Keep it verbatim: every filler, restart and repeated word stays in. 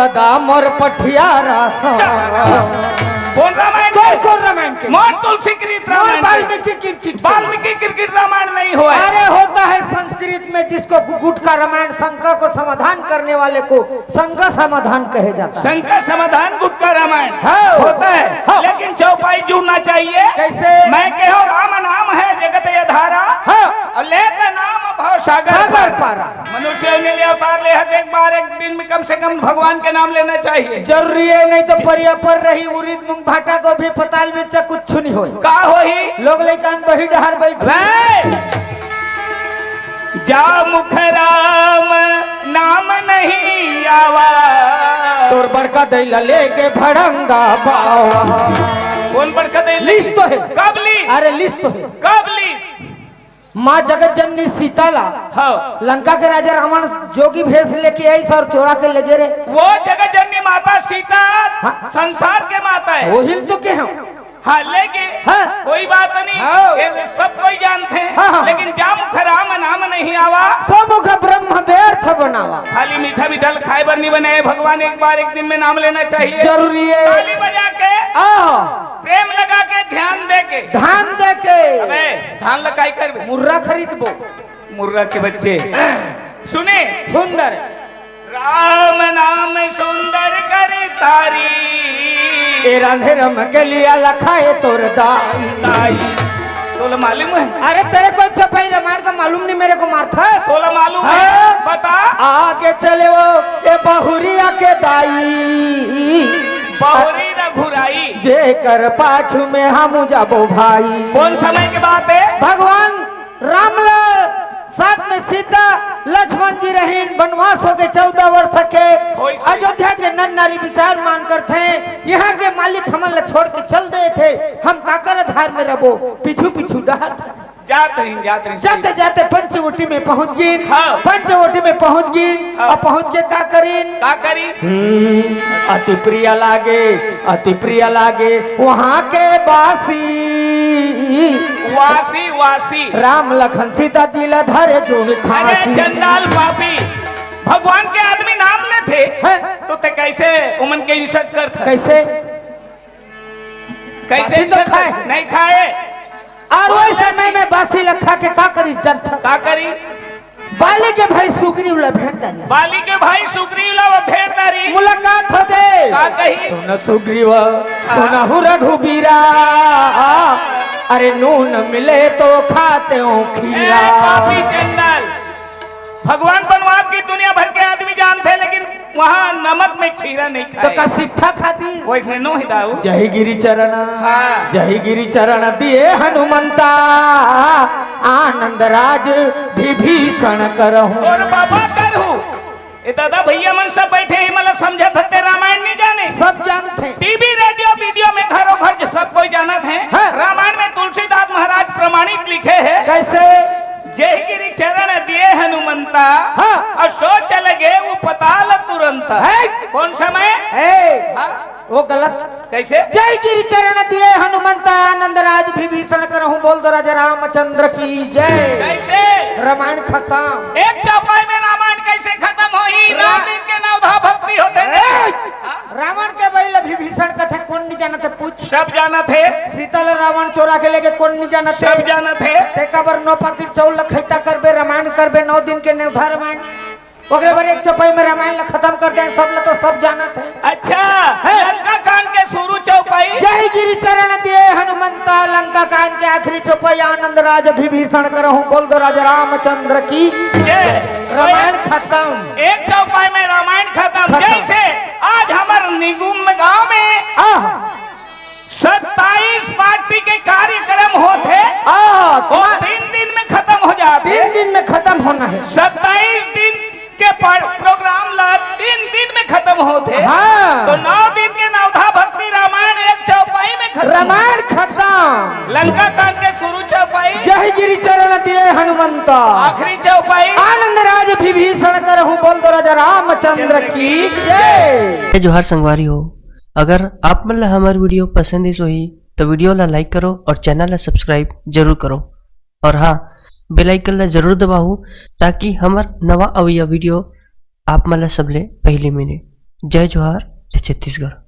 दा मोर पठियारा सा। कौन रामायण के? कौन रामायण के? मोर तुलसी कृत रामायण के। वाल्मीकि कृत। वाल्मीकि कृत रामायण नहीं होय। अरे होता है संस्कृत में, जिसको गु-, गुट का रामायण, शंका को समाधान करने वाले को शंका समाधान कहे जाता है। शंका समाधान गुट का रामायण हाँ। होता है, हाँ। लेकिन चौपाई जुड़ना चाहिए। कैसे? मैं कहो राम नाम है जगत ये धारा, हाँ। और लेत नाम भव सागर सागर पारा। पारा। मनुष्य ने ले अवतार ले हर एक बार एक दिन में कम से कम भगवान के नाम लेना चाहिए। जरूरी है, नहीं तो परिया पर रही उरीद मूंग भाटा को भी पताल मिर्चा कुछ नहीं होय। का होही? लोग लइकान बही डहार बैठ। जा मुख राम नाम नहीं आवा। तोर बड़का दैला लेके भड़ंगा पावा। कौन बड़का दैला? लिस तो है। कब ली? अरे लिस तो है। कब ली? माँ जगत जननी सीता ला हाँ। लंका के राजा रावण जोगी भेष लेके आइस और चोरा के ले गे रे। वो जगत जननी माता सीता हाँ। संसार के माता है। वही तो के हम। हाँ, लेके हाँ। कोई बात नहीं, हाँ। ये सब कोई जानते हैं, हाँ, हाँ। लेकिन जा मुख राम नाम नहीं आवा। सो मुख ब्रह्म व्यर्थ बनावा। खाली मीठा मीठा खाए बर नहीं बने भगवान, एक बार एक दिन में नाम लेना चाहिए। जरूरी है। ताली बजा के, हाँ। प्रेम लगा के, ध्यान दे के। धान दे के। अबे, धान लगाई कर बे। मुर्रा खरीदबो। मुर्रा के बच्चे। सुने। सुंदर। राम नाम सुंदर कर तारी। ए रांधे रम के लिया लखाए तोर दाई। दाई। तोला मालूम है? अरे तेरे को चौपाई रामायण का मालूम नहीं, मेरे को मारता है। तोला मालूम है? हाँ। बता। आगे चले वो ए बहुरिया के दाई। बहुरी रघुराई। जेकर पाछू में हम जाबो भाई। कौन समय की बात है? भगवान राम ला साथ में सीता लक्ष्मण जी रहिन, वनवास हो गए चौदह वर्ष के। होइस, होइस। अयोध्या के नर नारी विचार मान करथे, यहाँ के मालिक हमन ला छोड़ के चल दे थे, हम काकर आधार में रबो, पीछू पीछू डहर था। जात रहिन, जात रहिन। जाते जाते पंचवटी में पहुंच गिन। हाँ। पंचवटी में पहुंच गिन हाँ। और पहुंच के का करिन? का करिन? हम्म, अति प्रिय लागे, अति प्रिय लागे वहाँ के बासी। वासी, वासी। राम लखन सीता जी ला धरे जुड़ अरे खासी। चंडाल पापी, भगवान के आदमी नाम लेथे हैं? तो ते कैसे उमन के insult करथे? कैसे? कैसे बासी तो insult खाए। करथे? नहीं खाए। और वो समय में बासी ला खा के का करी जनता? का करी? बाली के भाई सुग्रीव ला भेंट डारी। बाली के भाई सुग्रीव ला भेंट डारी। मुलाकात हो गए। का कही? सुन सुग्रीव, हाँ। सुनहु रघुबीरा, अरे नून मिले तो खाते हो खीरा। ए, पापी चंडाल, भगवान बनवास की दुनिया भर के आदमी जानते हैं, लेकिन वहाँ नमक में खीरा नहीं तो खाए। का सिट्ठा खाती? वैसे नो ही दाऊ। जय गिरि चरण, हाँ। जय गिरि चरण दिए हनुमंता, आनंद राज विभीषण करहु। और बाबा करहु। ए दादा भैया मन सब बैठे हैं, मतलब समझत हते रामायण नहीं जाने। सब जानते हैं। टीवी रेडियो वीडियो में घरों घर जो सब कोई जानत है। हाँ। रामायण में तुलसीदास महाराज प्रमाणित लिखे हैं। कैसे? जय गिरि चरण दिए हनुमंता, हाँ। और सो चल गए वो पताल तुरंत। है। कौन समय? है। हाँ। वो गलत। कैसे? जय गिरि चरण दिए हनुमंता, आनंद राज विभीषण करहु, बोल दो राजा रामचंद्र की जय। कैसे? रामायण खत्म। एक चौपाई में रामायण कैसे खत्म होही? रा- नौ दिन के नवधा भक्ति होते ए! हाँ? रावण के बइला विभीषण कथे, कोन नहीं जानत है पूछ। सब जानत है। सीता ला रावण चोरा के लेगे, कोन नहीं जानत है। सब जानत है। ते काबर नौ पाकिट चाउर ला खैता करबे, रामायण करबे, नौ दिन के नवधा रामायण। ओकरे बर एक चौपाई में रामायण ला खत्म कर दे, सब ला तो सब जानत है। अच्छा, है। लंका कांड के शुरू चौपाई। जय गिरि चरण दिए हनुमंता, लंका कांड के आखिरी चौपाई, आनंद राज विभीषण करहु, बोल दो राजा रामचंद्र की जय। रामायण खत्म। एक चौपाई में रामायण खत्म। खत्म। जैसे आज हमर निगुम गांव में आह। सत्ताईस पार्टी के कार्यक्रम होथे, आह, वो मा- तीन दिन में खत्म हो जाथे। तीन दिन में खत्म होना है। सत्ताईस दिन के पर-, प्रोग्राम ला तीन दिन में खत्म होथे। हाँ। तो नौ दिन के नवधा भक्ति रामायण एक चौपाई में खत्म। रामायण खत्म। लंका कांड के शुरू चौपाई। जय गिरि चरण दिए हनुमंता। आखिरी चौपाई। आनंद राज विभीषण करहु, बोल दो राजा रामचंद्र की जय। जय जोहार संगवारी हो। अगर आप मन ला हमर video पसंद आइस होही, तो video ला like करो और channel ला subscribe जरूर करो। और हाँ, bell icon ला जरूर दबाओ, ताकि हमर नवा अवइया video आप मन ला सबले पहले मिले। जय जोहार, जय छत्तीसगढ़।